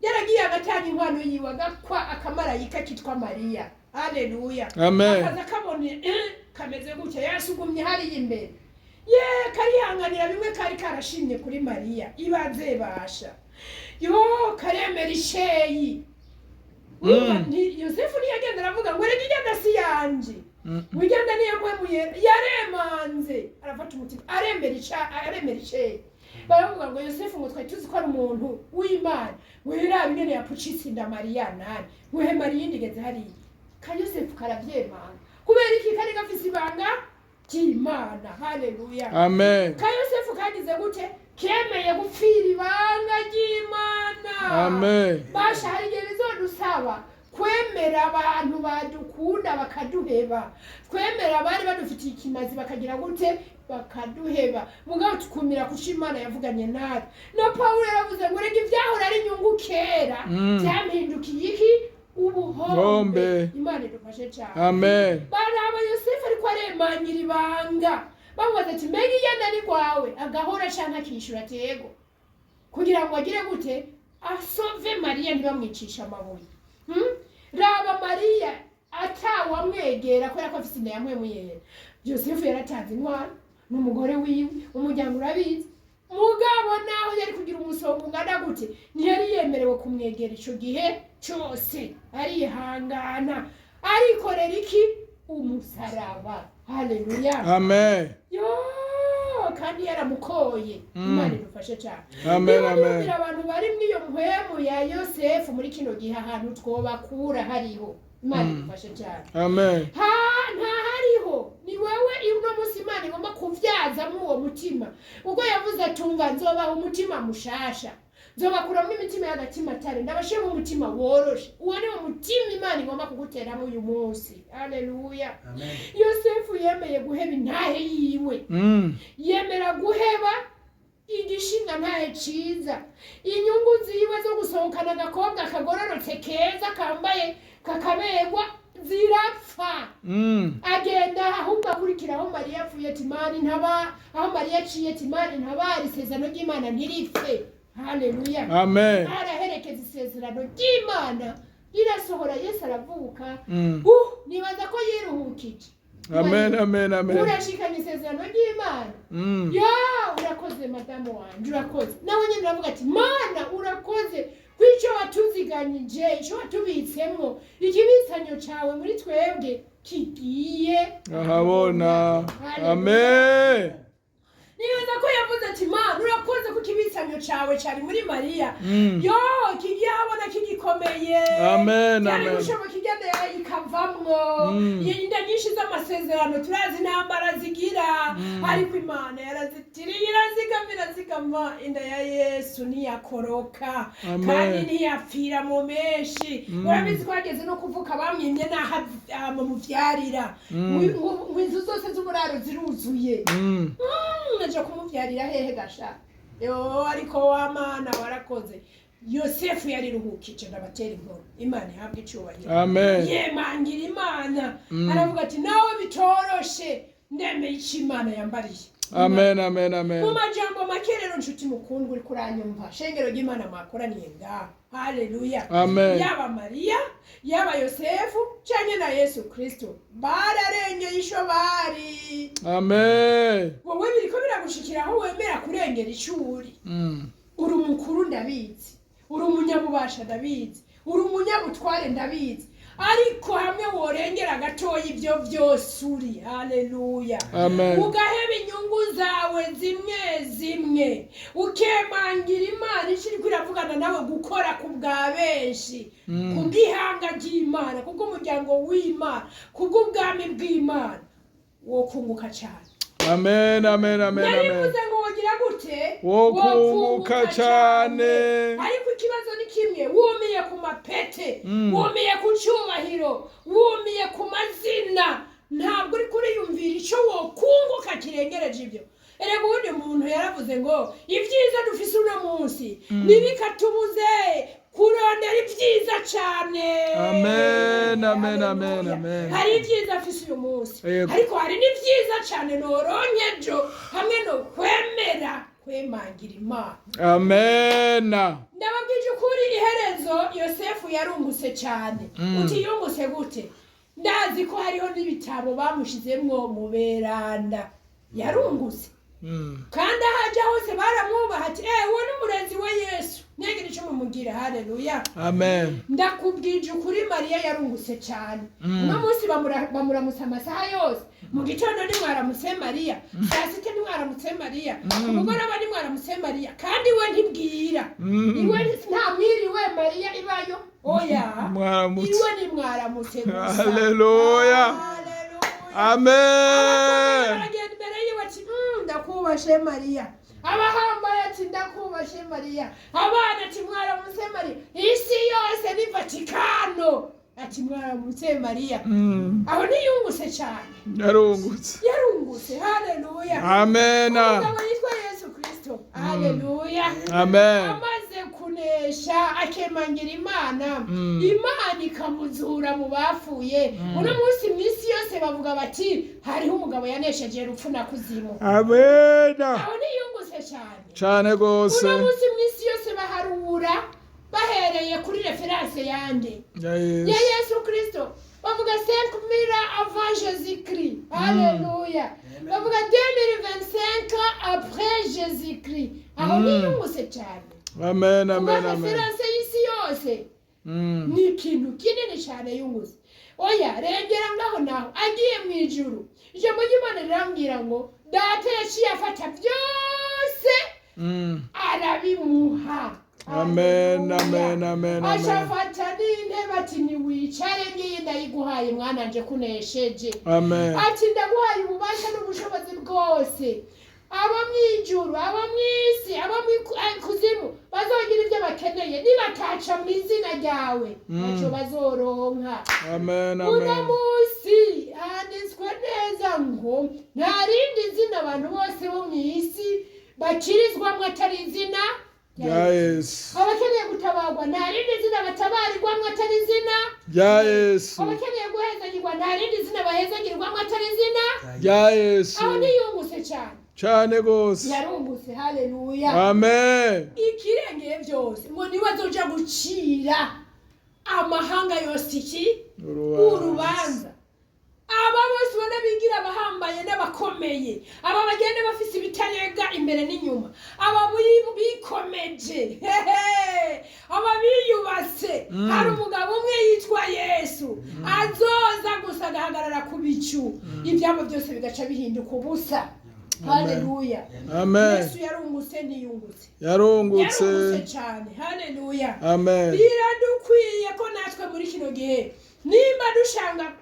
Yaragiye agatanga inkwano yiwe, agakwa akamarayika kitwa Mariya. Haleluya. Amen. Akaza kabona kameze gutya, yasugumye hariya imbere ye, karihanganira bimwe kari karashimye kuri Mariya. Ibanze basha yo karemera isheyi. Urumva, Yosefu ntiyagenda aravuga ngo: "Reka igenda si yanje." Wigenda niyo mpwemu yera yaremanze, arafata umutima, aremera ica, aremera iceyi. Baravuga ngo Yosefu, ngo twari tuzi ko ari umuntu w'Imana, ngo yarabe ingene yapucitse inda Mariya nani, ngo he Mariya indigeze hariya. Ka Yosefu karavyemanga. Kubera iki? Kari gafise ibanga ry'Imana. Haleluya. Amen. Ka Yosefu kagize gute? Kemeye gupfira ibanga ry'Imana. Amen. Basha, hari igihe bizodusaba kwemera abantu badukunda bakaduheba, twemera abari badufitiye ikimazi bakagira gute? Bakaduheba. Mugabo tukumira kuco Imana yavuganye natwe. Na Pawulo yaravuze ngo: "Rega ivyahora ari inyungu kera vyampindukiye iki? Ubuhombe." Hombe. Imana idufashe cane. Amen. Baraba Yosefu ariko aremangira ibanga, bamubaza ati: "Mbega iyenda ni rwawe?" Agahora canke akishura ati: "Yego," kugira ngo agire gute? Asove Mariya, ntibamwicisha amabuye. Raba Mariya atawamwegera kubera ko afise inda ya mpwemu yera. Yosefu yaratanze inkwano n'umugore wiwe, umuryango urabizi. Mugabo naho yari kugira umusonga ungana gute, ntiyari yemerewe kumwegera ico gihe cose. Arihangana, arikorera iki? Umusaraba. Haleluya. Amen. Yo, kandi yaramukoye. Imana idufashe cyane. Amen, Niba amen. niyumvira abantu bari muri iyo mpwemu ya Yosefu muri kino gihe, ahantu twobakura hariho. Imana idufashe cyane. Amen. Ha, ntahariho. Ni wewe uno munsi Imana igomba kuvyazamo uwo mutima, ubwo yavuze atumva: "Nzobaha umutima mushasha, nzobakuramo imitima y'agatima atare, ndabashiremo umutima woroshe." Uwo ni wo mutima Imana igomba kuguteramo uyu munsi. Haleluya. Yosefu yemeye guheba intahe yiwe, yemera guheba igishinga ntahe ciza, inyungu ziwe zo gusohokana agakobwa kagororotse keza kambaye. kakaberwa, zirapfa. Agenda ahubwo akurikira aho Mariya apfuye, ati Imana ntaba, aho Mariya aciye, ati Imana ntabara, isezerano ry'Imana ntiripfe. Haleluya. Amen. Araherekeza isezerano ry'Imana rirasohora, Yesu aravuka. Nibaza ko yiruhukije. Amen, amen, amen. Urashikanye isezerano ry'Imana. Ya, urakoze madamu wanje, urakoze. Nawe nyine uravuga ati Mana urakoze kw'icyo watuziganyije, icyo watubitsemwo, ikibitsanyo cawe muri twebwe kigiye ahabona. Haleluya. Amen. Nibaza ko yavuze ati Mana urakoze kuko ibitsanyo cawe cari muri Mariya. Yo, kigiye ahabona kigikomeye. Amen, byari amen. gushoboka igenda ikavamwo. Inda nyinshi z'amasezerano turazi intambara zigira, ariko Imana yarazitiriye, irazigama, irazigama. Inda ya Yesu ntiyakoroka. Amen. Kandi ntiyapfira mu menshi. Urabizi ko hageze no kuvuka bamwimye n'aho bamuvyarira. Ngo inzu zose z'uburaro ziruzuye. Aja kumuvyarira hehe gasha? Yo, ariko wa Mana warakoze. Yosefu yariruhukije, ndabatera inkuru. Imana ihabwa icubahiro. Amen. Yemangira Imana. Aravuga ati nawe bitoroshe, ndemeye ico Imana yambariye. Amen, amen, amen. Mu majambo make rero, nshuti mukundwa uri kuranyumva, shengero ry'Imana mwakoraniye ngaha, haleluya. Amen. Yaba Mariya, yaba Yosefu canke na Yesu Kristo, bararengeye ico bari. Amen. Wowe biriko biragushikira aho wemera kurengera ico uri. Uri umukuru ndabizi, uri umunyabubasha ndabizi, uri umunyabutware ndabizi, ariko hamwe worengera gatoya ibyo byose uri, haleluya, Amen. ugaheba inyungu zawe zimwe zimwe, ukemangira Imana icyo iriko iravugana nawe gukora ku bwa benshi, kubw'ihanga ry'Imana, kubw'umuryango w'Imana, kubw'ubwami bw'Imana, wokunguka cyane. Amen, amen, amen, amen. Narivuze ngo wogira gute? Wokunguka cyane. Ariko ikibazo ni kimwe: wumiye ku mapete, wumiye ku cyubahiro, wumiye ku mazina, ntabwo uri kuriyumvira icyo wokunguka kirengereje ibyo. Erega ubundi muntu yaravuze ngo ibyiza dufise uno munsi ntibikatubuze kurondera ibyiza cyane. Amen, amen, amen, Haleluya. amen. Hari ibyiza afise uyu munsi, Yego. ariko hari n'ibyiza cyane noronke ejo hamwe no kwemera kwemangira Imana. Amen. Ndababwije ukuri, iherezo Yosefu yarungutse cyane. Uti yungutse gute? Ndazi ko hariho n'ibitabo bamushizemwo mu beranda. Yarungutse. Kandi aho ajya hose baramwubaha, ati uwo ni umurezi wa Yesu, ntiyagire icyo mumugira. Haleluya. Amen. Ndakubwije ukuri, Mariya yarungutse cyane. Uno munsi bamuramutsa amasaha yose. Mu gitondo ntimwaramutse Mariya, saa sita ntimwaramutse Mariya, ku mugoroba ntimwaramutse Mariya, kandi we ntibwira. Iwe nta mwiriwe Mariya ibayo, oya. Mwaramutse. Iwe nimwaramutse gusa. Haleluya. Haleluya. Amen. Baragenda imbere yiwe ati "Ndakubashe Mariya." Abahambaye ati ndakubashe Mariya. Abana ati mwaramutse Mariya. Isi yose ni Vatikano ati mwaramutse Mariya. Aho ntiyungutse cyane? Yarungutse. Yarungutse. Haleluya. Amen. Umugabo yitwa Yesu Kristo, haleluya, Amen. amaze kunesha akemangira Imana, Imana ikamuzura mu bapfuye, uno munsi mu isi yose bavuga bati hariho umugabo yanesheje rupfu na kuzimu. Amen. Aho ntiyungutse cyane? Cyane rwose. Uno munsi mu isi yose baharura bahereye kuri référence yande? Ya Ya Yesu. Yesu Kristo. Bavuga 5000 avant Jésus Christ, haleluya. Bavuga 2025 après Jésus Christ. Aho ntiyungutse cyane? Amen, Kuba amen, amen. référence y'isi yose ni ikintu kinini cyane yungutse. Oya, rengera ngaho. Naho agiye mu ijuru, ijambo ry'Imana rirambwira ngo Data yaciye afata byose arabimuha. Amen, Haleluya. amen, amen, amen. Aca n'intebe ati niwicare, ngiyi ndayiguhaye mwana nje kunesheje. Amen. Ati ndaguhaye ububasha n'ubushobozi bwose, abo mu ijuru, abo mu isi, abo mu kuzimu bazogira ibyo bakeneye, nibataca mu izina ryawe ntacyo bazoronka. Amen, Uno amen. munsi handitswe neza ngo nta rindi zina abantu bose bo mu isi bakirizwamo atari izina Rya Yesu. Abakeneye gutabarwa, nta rindi zina batabarirwamo atari izina Rya Yesu. Abakeneye guhezagirwa, nta rindi zina bahezagirwamo atari izina Rya Yesu. Aho ntiyungutse cyane? Cyane rwose. Yarungutse, haleluya. Amen. Ikirengeye byose, ngo niwe azoja gucira amahanga yose iki? Urubanza. Aba bose ubona bigira abahambaye n'abakomeye, aba bagenda bafise ibitarega imbere n'inyuma, aba bikomeje, hehe, aba biyubatse, hari umugabo umwe yitwa Yesu azoza gusa agahagarara ku bicu, ibyabo byose bigaca bihinduka ubusa. Haleluya. Amen. Yesu yarungutse, ntiyungutse? Yarungutse. Yarungutse cyane, haleluya. Amen. Biradukwiye ko natwe muri kino gihe, nimba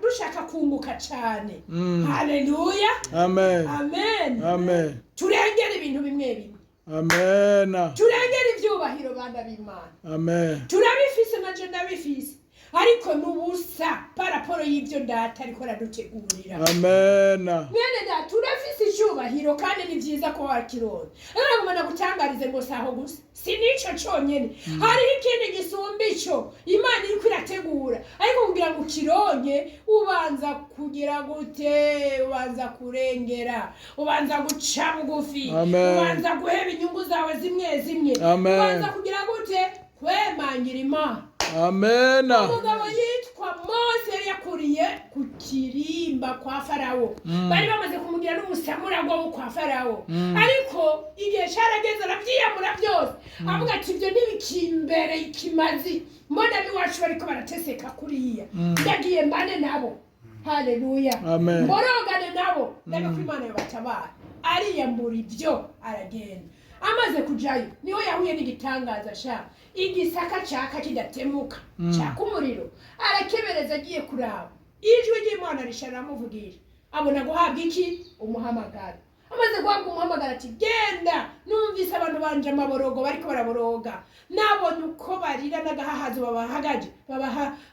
dushaka kunguka cyane, haleluya, Amen. amen, Amen. turengere ibintu bimwe bimwe, Amen. turengere ibyubahiro, bana b'Imana. Amen. Turabifise, nanje ndabifise, ariko n'ubusa par rapport y'ibyo Data ariko aradutegurira. Amen. Mwene Data, turafise icyubahiro kandi ni byiza ko wakironka, rero ngomba gutangarize ngo si aho gusa, si n'ico conyene, hariho ikindi gisumba ico Imana iriko irategura. Ariko kugira ngo ukironke, ubanza kugira gute? Ubanza kurengera, ubanza guca bugufi, Amen. ubanza guheba inyungu zawe zimwe zimwe, Amen. ubanza kugira gute? Kwemangira Imana. Amen. Umugabo yitwa Mose yari yakuriye ku kirimba kwa Farawo, bari bamaze kumugira n'umusamuragwa wo kwa Farawo, ariko igihe carageze aravyiyamura byose, avuga ati: "Ibyo ntibikimbere ikimazi, mbona ab'iwacu bariko barateseka kuriya, ndagiye mbane nabo." Haleluya. Amen. Mborogane nabo, ndabe ko Imana yobatabara. Ariyambura ibyo, aragenda. Amaze kujayo, niho yahuye n'igitangaza sha: igisaka caka kidatemuka, caka umuriro. Arakebereza, agiye kuraba, ijwi ry'Imana risha riramuvugisha, abona guhabwa iki? Umuhamagaro. Amaze guhabwa umuhamagaro, ati: "Genda, numvise abantu banje amaborogo bariko baraboroga, nabonye uko barira n'agahahazo babahagaje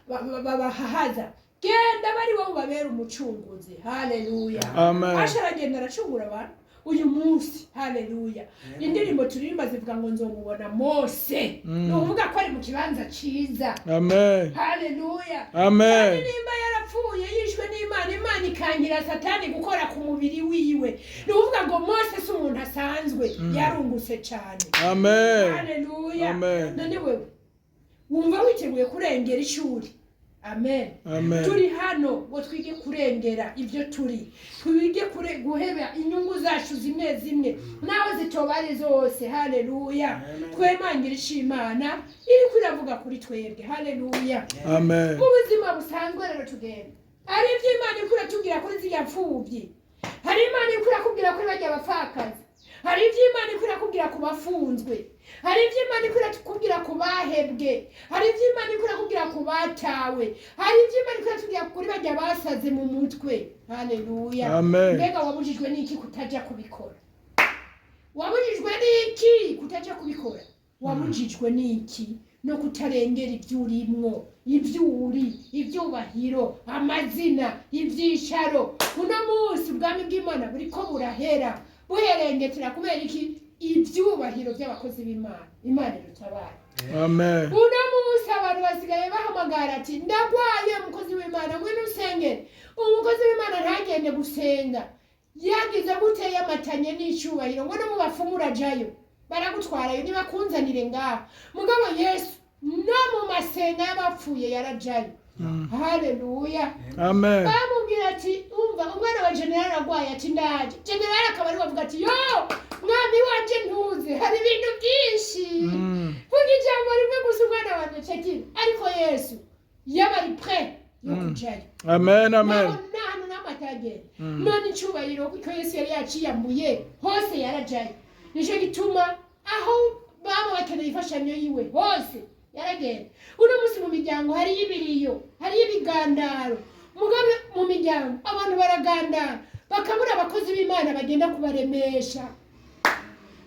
babahahaza, genda bari wowe ubabera umucunguzi." Haleluya. Amen. Asha aragenda, aracungura abantu. Uyu munsi, haleluya, indirimbo turirimba zivuga ngo nzomubona Mose, ni ukuvuga ko ari mu kibanza ciza. Amen. Haleluya. Amen. Kandi nimba yarapfuye yishwe n'Imana, Imana ikangira Satani gukora ku mubiri wiwe, ni ukuvuga ngo Mose si umuntu asanzwe, yarungutse cyane. Amen. Haleluya. Amen. None wewe wumva witeguye kurengera ishuri? Amen. Amen. Turi hano ngo twige kurengera ibyo turi, twige guheba inyungu zacu zimwe zimwe, naho zitoba ari zose. Haleluya. Twemangira ico Imana iriko iravuga kuri twebwe. Haleluya. Amen. Mu buzima busanzwe rero tugenda, hari ibyo Imana iriko iratubwira kuri ziriya mfubyi, hari Imana iriko irakubwira kuri barya bapfakazi, hari ibyo Imana iriko irakubwira ku bafunzwe, hari ibyo Imana iriko irakubwira ku bahebwe, hari ibyo Imana iriko irakubwira ku batawe, hari ibyo Imana iriko iratubwira kuri barya basaze mu mutwe. Haleluya. Amen. Mbega wabujijwe n'iki kutaja kubikora? Wabujijwe n'iki kutaja kubikora? Wabujijwe n'iki no kutarengera ibyo urimwo, ibyo uri, ibyubahiro, amazina, ibyicaro? Uno munsi ubwami bw'Imana buriko burahera, buherengetera. Kubera iki? Ibyubahiro by'abakozi b'Imana. Imana irutabara. Amen. Uno munsi abantu basigaye bahamagara ati: "Ndagwaye, umukozi w'Imana, ngwino usengere." Umukozi w'Imana ntagende gusenga, yagize gute? Yamatanye n'icyubahiro, ngo no mu bapfumu urajayo, baragutwarayo, nibakunzanire ngaha. Mugabo Yesu no mu masenga y'abapfuye yarajayo. Haleluya. Amen. Bamubwira ati: "Umva, umwana wa generali aragwaye." Ati: "Ndaje." Generali akaba ariwe avuga ati: "Yo mwami wanje, ntuze, hari ibintu byinshi, vuga ijambo rimwe gusa, umwana wanje cekira." Ariko Yesu yaba ari prêt yo kujayo. Amen. Amen. Ntabwo nta hantu n'amwe atagenda. None icyubahiro ko Yesu yari yaciyambuye, hose yarajayo. Nicyo gituma aho baba bakeneye imfashanyo yiwe hose yaragenda. Uno munsi mu miryango hariyo ibiriyo, hariyo ibigandaro. Mugabe mu miryango abantu baragandara, bakabura abakozi b'Imana bagenda kubaremesha.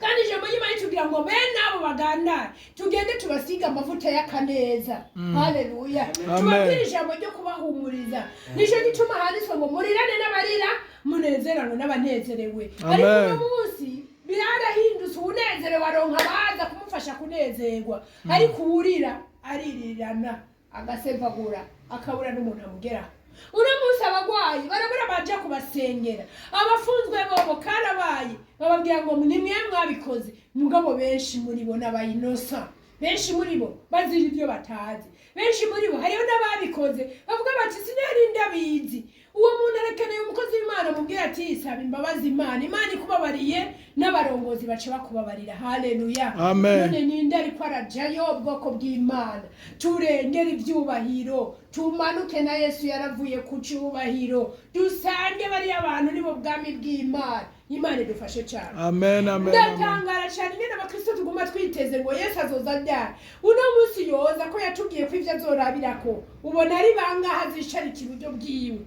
Kandi ijambo ry'Imana ritubwira ngo bene abo bagandara tugende tubasiga amavuta y'akaneza. Haleluya. Amen. Tubabwire ijambo ryo kubahumuriza. Nicyo gituma handitswe ngo murirane n'abarira, munezeranwe n'abanezerewe. Ariko Amen. uno munsi birarahindutse, uwunezerewe aronka abaza kumufasha. abasha kunezerwa. Ariko uwurira aririrana, agasevagura, akabura n'umuntu amugeraho. Uno munsi abagwayi barabura baja kubasengera, abafunzwe bobo karabaye, bababwira ngo nimwe mwabikoze. Mugabo benshi muri bo n'abayinosa, benshi muri bo bazira ibyo batazi, benshi muri bo hariho n'ababikoze bavuga bati sinari ndabizi. Uwo muntu arakeneye umukozi w'Imana amubwira ati saba imbabazi Imana, Imana ikubabariye n'abarongozi baca bakubabarira. Haleluya. Amen. None ninde ariko arajayo? Ubwoko bw'Imana, turengere ibyubahiro, tumanuke na Yesu yaravuye ku cyubahiro, dusange bariya bantu nibo bwami bw'Imana. Imana idufashe cyane. Amen, amen, amen. Ndatangara cyane ingene abakristo tuguma twiteze ngo Yesu azoza ryari. Uno munsi yoza ko yatubwiye ko ivyo azorabirako, ubona ari bangahe azicarika iburyo bwiwe?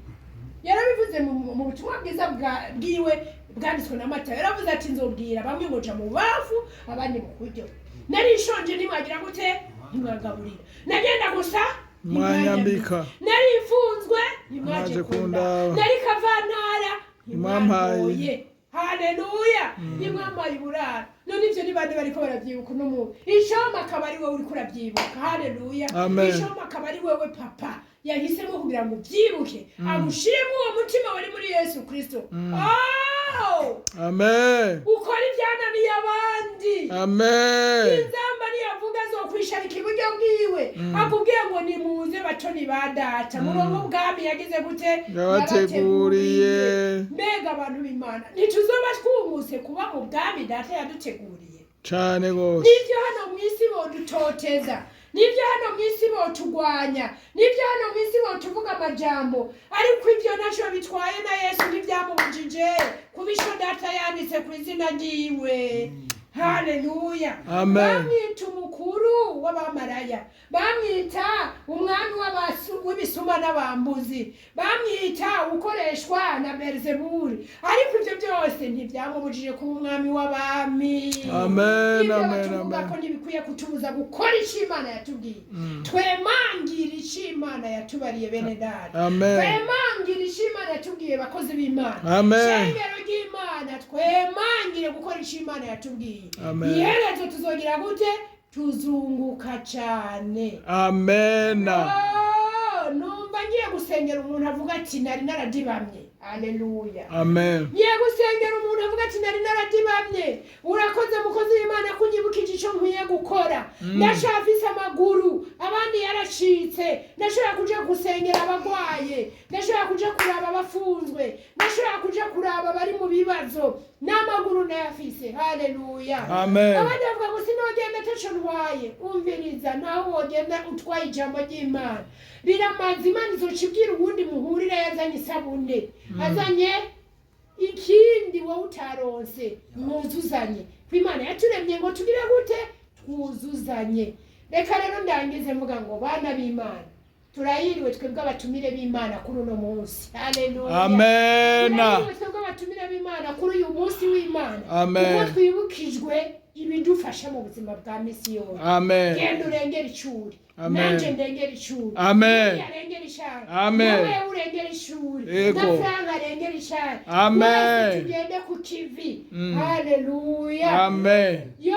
Yarabivuze mu butumwa bwiza bwiwe bwanditswe na Matayo. Yaravuze ati nzobwira bamwe ngo ja mu bafu, abandi mu kuryo. Nari nshonje ntimwagira gute? Ntimwagaburira. Nagenda gusa Mwanyambika. Nari mfunzwe ntimwaje Mwaje kundaba. kundaba. Nari kavantara Ntimwampaye. ntimwantoye. Haleluya. Ntimwampaye uburaro. None ivyo ni bande bariko baravyibuka uno munsi? Ishoma akaba ari wowe uriko urabyibuka. Haleluya. Amen. Ishoma akaba ari wewe papa yahisemo kugira ngo ubyibuke, agushiremo uwo mutima wari muri Yesu Kristo. Oh! Amen. Ukora ibyananiye abandi. Amen. Inzamba niyavuga azokwisharika iburyo bwiwe, akubwiye ngo nimuze batoni ba data, murongo ubwami yagize gute? Yabateguriye. Mbega abantu b'Imana, ntituzoba twungutse kuba mu bwami data yaduteguriye? Cane gose. Nibyo hano mu isi bodutoteza, nibyo hano mu isi botugwanya, nibyo hano mu isi botuvuga amajambo, ariko ibyo ntacyo bitwaye. Na Yesu ntibyamubujije kuba ico data yanditse ku izina ryiwe. Haleluya. Amen. Bamwita umukuru w'abamaraya, bamwita umwami w'ibisuma n'abambuzi, bamwita ukoreshwa na Beelzebuli, ariko ibyo byose ntibyamubujije kuba umwami w'abami. Amen, Ibyo amen, batuvuga amen. ko ntibikwiye kutubuza gukora icyo Imana yatubwiye. Twemangira icyo Imana yatubariye, bene data. Amen. Twemangira icyo Imana yatubwiye, bakozi b'Imana. Amen. Shengero ry'Imana, twemangire gukora icyo Imana yatubwiye. Amen. Iherezo tuzogira gute? Tuzunguka cyane. Amen. Oh, numva ngiye gusengera umuntu avuga ati nari naradibamye. Aleluya. Amen. Ngiye gusengera umuntu avuga ati nari naradibamye. Urakoze mukozi w'Imana kunyibukije icyo nkwiye gukora. Ndacafise amaguru, abandi yaracitse. Ndashobora kuja gusengera abagwaye, ndashobora kuja kuraba abafunzwe, ndashobora kuja kuraba abari mu bibazo, n'amaguru ndayafise. Haleluya. Amen. Abandi bavuga ngo sinogenda ataco ntwaye. Umviriza, naho wogenda utwaye ijambo ry'Imana riramaze. Imana izoca ibwira uwundi muhurira yazanye isabune, azanye ikindi wowe utaronse, mwuzuzanye. Ko Imana yaturemye ngo tugire gute? Twuzuzanye. Reka rero ndangize mvuga ngo bana b'Imana, turahiriwe twebwe abatumire b'Imana kuri uno munsi. Haleluya. Amen. Turahiriwe twebwe abatumire b'Imana kuri uyu munsi w'Imana, Amen. kuko twibukijwe ibidufasha mu buzima bwa misi yose. Amen. Genda urengere icuri. Amen. Nanje ndengera icuri. Amen. Uriya arengera ishari. Amen. Nawe urengera ishuri. Yego. Na Frank arengera ishari. Amen. Twese tugende ku kivi. Haleluya. Amen. Yo,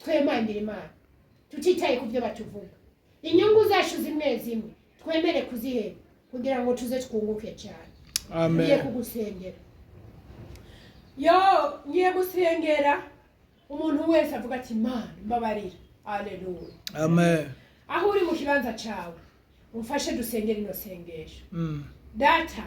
twemangire Imana tutitaye ku byo batuvuga. Inyungu zacu zimwe zimwe twemere kuziheba kugira ngo tuze twunguke cyane. Ngiye Amen. kugusengera. Yo, ngiye gusengera umuntu wese avuga ati Mana mbabarira. Aleluya. Amen. Aho uri mu kibanza cyawe, umfashe dusengere ino sengesho. Data,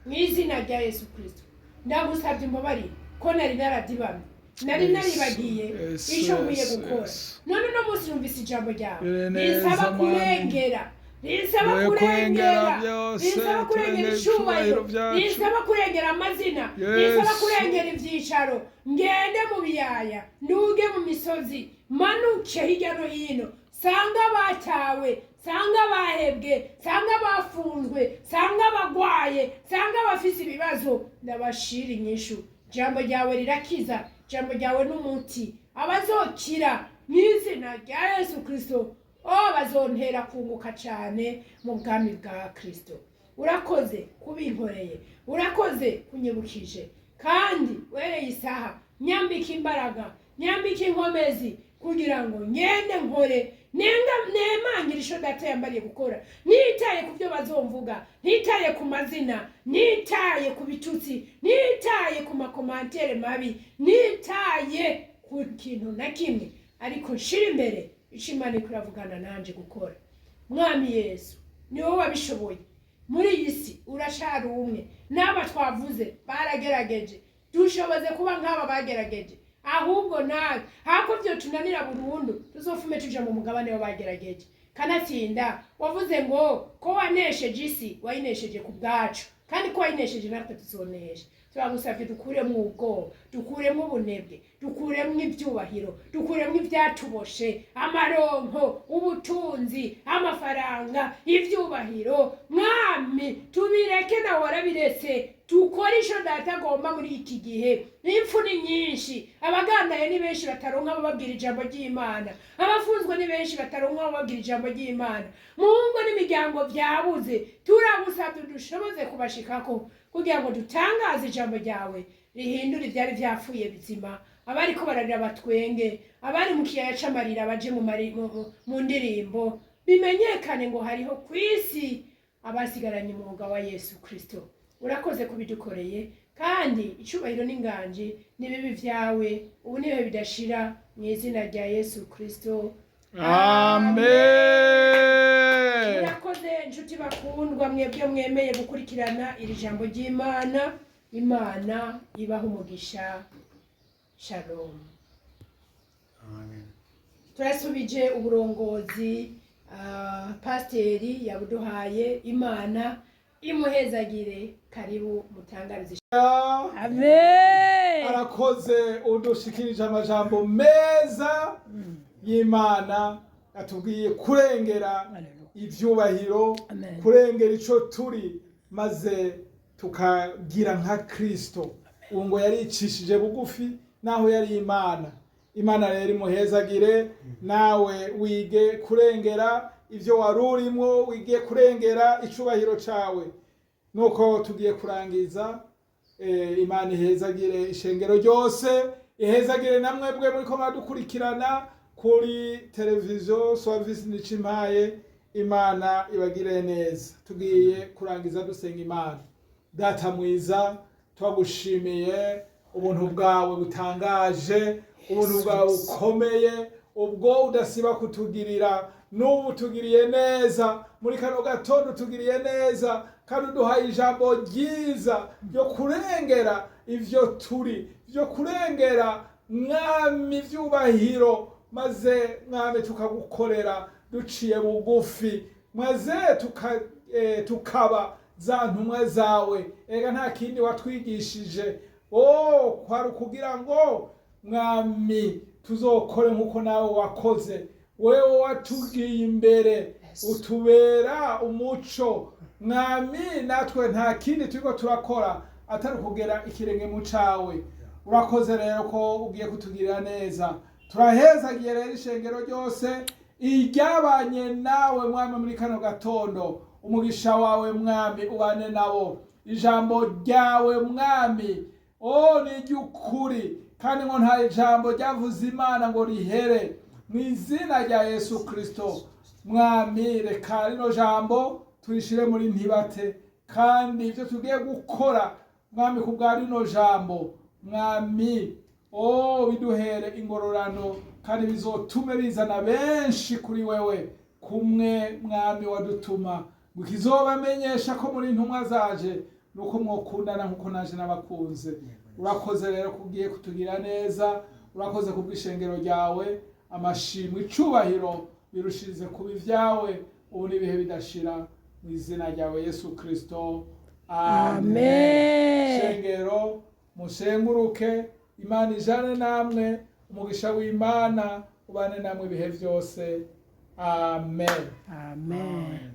mu izina rya Yesu Kristo, ndagusabye imbabarire ko nari naradibamye, nari Yesu, naribagiye Yesu, icyo nkwiye Yesu, gukora. Yesu. None uno munsi numvise ijambo ryawe Ire neza, rinsaba Mwami. kurengera, rinsaba Twe kurengera, kurengera byose, rinsaba kurengera turengera icyubahiro, icyubahiro byacu. rinsaba kurengera amazina, Yesu. rinsaba kurengera ibyicaro. Ngende mu biyaya, nduge mu misozi, manuke hirya no hino, sanga abatawe, sanga abahebwe, sanga abafunzwe, sanga abagwaye, sanga abafise ibibazo, ndabashira inyishu. Ijambo ryawe rirakiza, ijambo ryawe n'umuti. Abazokira mu izina rya Yesu Kristo, o bazontera kunguka cyane mu bwami bwa Kristo. Urakoze kubinkoreye, urakoze kunyibukije, kandi wereye isaha nyambika imbaraga. Nyambike inkomezi kugira ngo ngende nkore, nenga nemangire ico Data yambariye gukora, nitaye ku byo bazomvuga, nitaye ku mazina, nitaye ku bitutsi, nitaye ku makomantere mabi, nitaye ku kintu na kimwe, ariko nshira imbere ico Imana iriko iravugana nanje gukora. Mwami Yesu, ni wowe wabishoboye. Muri iyi si uracari umwe, n'aba twavuze baragerageje. Dushoboze kuba nk'aba bagerageje, ahubwo nawe hako byo tunanira burundu, tuzofume tuja mu mugabane w'abagerageje. Kanatsinda wavuze ngo ko wanesheje isi, wayinesheje ku bwacu, kandi ko wayinesheje natwe tuzonesha. Turagusabye dukuremo ubwoba, dukuremo ubunebwe, dukuremo ibyubahiro, dukuremo ibyatuboshe, amaronko, ubutunzi, amafaranga, ibyubahiro. Mwami, tubireke, nawe warabiretse. Dukore ico Data agomba muri iki gihe. Impfu ni nyinshi, abagandaye ni benshi bataronka abababwira ijambo ry'Imana, abafunzwe ni benshi bataronka abababwira ijambo ry'Imana, mu ngo n'imiryango byabuze. Turagusabye dushoboze kubashikako kugira ngo dutangaze ijambo ryawe rihindure ibyari byapfuye bizima, abariko bararira batwenge, abari mu kiyaya c'amarira baje mu ndirimbo, bimenyekane ngo hariho ku isi abasigaranye umwuga wa Yesu Kristo. Urakoze kubidukoreye, kandi icubahiro n'inganji n'ibibi vyawe ubu n'ibihe bidashira, mu izina rya Yesu Kristo. Amen. Murakoze inshuti bakundwa, mwebwe mwemeye gukurikirana iri jambo ry'Imana. Imana ibaha umugisha. Shalom. Turasubije uburongozi, pasiteri yabuduhaye. Imana imuhezagire. Karibu mutangarize. Amen. Arakoze udushikirije amajambo meza y'Imana, atubwiye kurengera Hallelujah. ivyubahiro, Amen. kurengera ico turi, maze tukagira nka Kristo. Ubu ngo yaricishije bugufi naho yari Imana. Imana rero imuhezagire. Nawe wige kurengera ivyo wari urimwo, wige kurengera icubahiro cawe. Nuko tugiye kurangiza. Imana ihezagire ishengero ryose, ihezagire namwebwe muriko muradukurikirana kuri televiziyo Service Nicimpaye. Imana ibagire neza. Tugiye kurangiza dusenga Imana. Data mwiza, twagushimiye ubuntu bwawe butangaje, ubuntu bwawe bukomeye, ubwo udasiba kutugirira. N'ubu utugiriye neza muri kano gatondo, utugiriye neza kandi uduhaye ijambo ryiza ryo kurengera ivyo turi, ryo kurengera, Mwami, ivyubahiro, maze Mwami tukagukorera duciye bugufi, maze tukaba za ntumwa zawe. Ega nta kindi watwigishije, o kwari ukugira ngo, Mwami, tuzokore nk'uko nawe wakoze. Wewe watugiye imbere, utubera umuco, Mwami. Natwe nta kindi turiko turakora atari ukugera ikirenge mu cawe. Urakoze rero ko ugiye kutugirira neza. Turahezagiye rero ishengero ryose iryabanye nawe, Mwami, muri kano gatondo. Umugisha wawe, Mwami, ubane nabo. Ijambo ryawe, Mwami, o ni iry'ukuri, kandi ngo nta ijambo ryavuze Imana ngo rihere. Mu izina rya Yesu Kristo, Mwami, reka rino jambo turishire muri ntibate, kandi ibyo tugiye gukora, Mwami, ku bwa rino jambo, Mwami, o biduhere ingororano, kandi bizotume bizana benshi kuri wewe. Kumwe, Mwami, wadutuma ngo ikizobamenyesha ko muri intumwa zaje nuko mwokundana nkuko naje n'abakunze. Urakoze rero kugiye kutugira neza. Urakoze kubw'ishengero ryawe. Amashimwe, icubahiro birushirize kuba ibyawe ubu n'ibihe bidashira, mu izina ryawe Yesu Kristo, amen. Amen. Shengero, musenguruke. Imana ijane namwe. Umugisha w'Imana ubane namwe ibihe byose. Amen. Amen.